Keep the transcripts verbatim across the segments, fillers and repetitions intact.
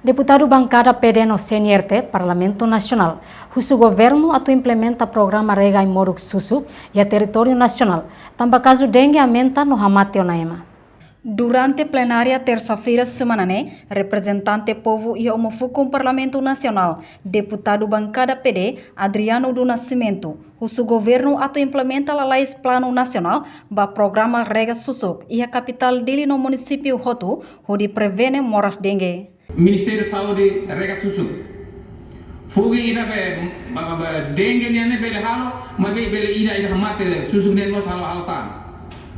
Deputadu bankada P D no C N R T Parlamentu Nasionál husu governu atu implementa programa rega ai-moruk susuk iha territóriu nasionál, tanba kazu dengue aumenta no hamate ona ema. Durante plenária tersa-feira semana ne'e, reprezentante povu iha Uma Fukun Parlamentu Nasionál, deputadu bankada P D, Adriano do Nascimento, husu governu atu implementa lalais planu nasionál ba programa rega susuk iha kapitál Dili no munisípiu hotu, hodi prevene moras dengue. Ministériu Saúde rega susuk. Fogu ida be, ba, ba, ba, dengue nian ne'e bele halo, maibé bele ida, ida hamate, susuk ne'e mós halo, halo tan.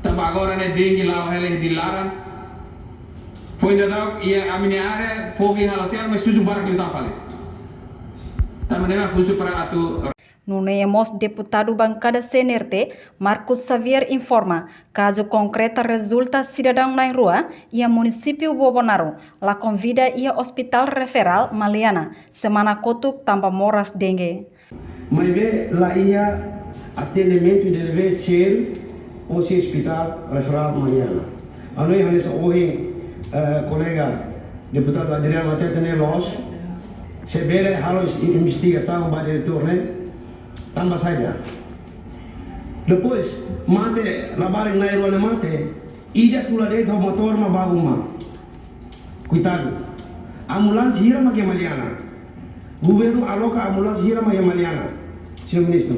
Tanba agora ne'e dengue la'o hela iha Dili laran. Foin daudauk iha ami-nia área, fogu halo tiha, mas susuk barak liután fali. Tanba ne'e mak husu para atu Nune'e mós deputadu bankada C N R T, Marcos Xavier informa, kazu konkreta rezulta sidadaun na'in-rua iha munisípiu Bobonaro, la konvida iha Hospital Referál Maliana, semana kotuk tanba moras dengue. Maibé la iha atendimentu ida ne'ebé sériu hosi Hospital Referál Maliana. Hanoin hanesan ohin, eh, kolega deputadu Adriano hateten ne'e loos, se bele halo is-, investigasaun ba diretór ne'e, tanba saida. Depois, mate, labarik na'in-rua ne'e mate, ida tula de'it ho motór mak ba uma. Koitadu. Ambulánsia hira mak iha Maliana. Governu aloka ambulánsia hira mak iha Maliana. Señór Ministru.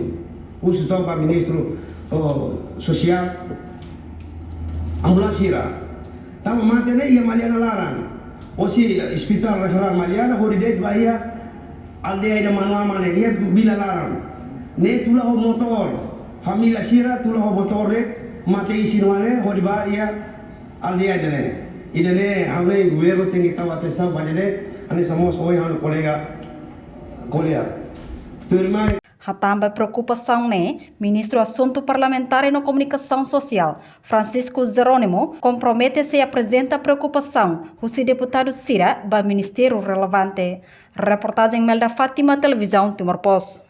Husu tan ba Ministru, oh, Sosiál. Ambulánsia hira. Tanba mate ne'e iha Maliana laran. Hosi, eh, Hospital Referál Maliana, hodi de'it ba iha aldeia ida Manuama ne'e, iha vila laran. Ne'e tula ho motór. Família sira tula ho motór de'it, mate isin-oan ne'e, hodi ba iha aldeia ida-ne'e. Ida-ne'e, ha'u hanoin governu tenke tau atensaun ba ida-ne'e, hanesan mós ohin ha'u-nia kolega ko'alia. Tuirmai. Hatán ba preokupasaun ne'e, Ministru Asuntu Parlamentár no Komunikasaun Sosiál, Francisco Jerónimo, kompromete sei aprezenta preokupasaun husi deputadu sira ba ministériu relevante. Reportajen Melda Fátima, Televizaun Timor Post.